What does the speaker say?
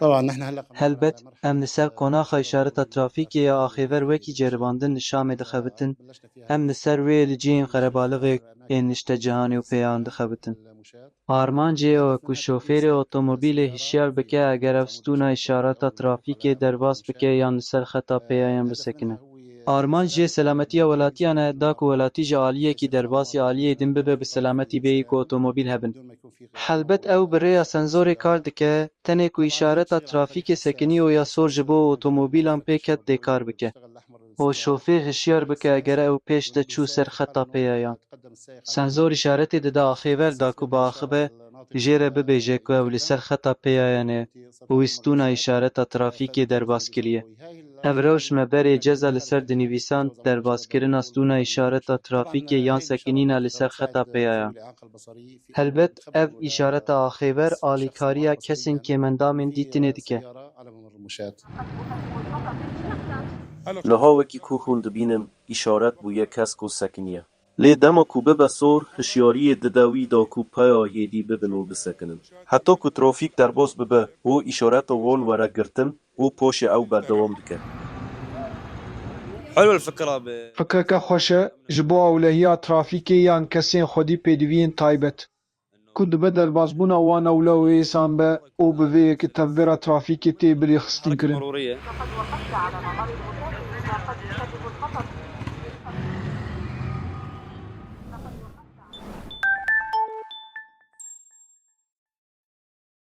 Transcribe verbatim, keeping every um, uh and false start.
Helbet, em li ser qonaxa îşareta trafîkê ya axêver wekî ceribandin li Şamê dixebitin. Em li ser wê li cihên qerebalixê ên niştecihanê û pêyan dixebitin. Armancê ew e ku şofêrê otomobîlê hişyar bike eger ev stûna îşareta trafîkê derbas bike yan li ser xeta pêyayan bisekine. Armanc jê selametiya welatiyan e, da ku welatî ji aliyekî derbasî aliyê din bibe bi selametî bêyî ku otomobîl hebin. Helbet ew bi rêya senzorê kar dike, tenê ku îşareta trafîkê sekinî û ya sor ji bo otomobîlan pê ket dê kar bike. Û şofêr hişyar bike eger ew pêş de çû ser xeta pêyayan. Senzor îşaretê dide axêver da ku biaxive jê re bibêje ku ew li ser xeta pêyayan e û wî stûna îşareta trafîkê derbas kiriye. Ev rewş me berê ceza li ser dinivîsand, derbaskirina stûna îşareta trafîkê yan sekinîna li ser xeta pêyayan. Helbet, ev îşareta axêver alîkariya kesên kêmendamên dîtinê dike. Niha wekî ku hûn dibînin, îşaret bûye kesk û sekiniye. Lê dema ku bibe sor, hişyariyê dide wî da ku peya hêdî bibin û bisekinin. Heta ku trafîk derbas bibe û îşareta wal were girtin û paşê ew berdewam dike. حلو الفكرة ب Fikreke xweş e ji bo ewlehiya trafîkê yan kesên xwedî pêdiviyên taybet. Ku dibe derbasbûna wan ewle û êsan be û bi vê yekê tevbera trafîkê tê birêxistinkirin. مرورية.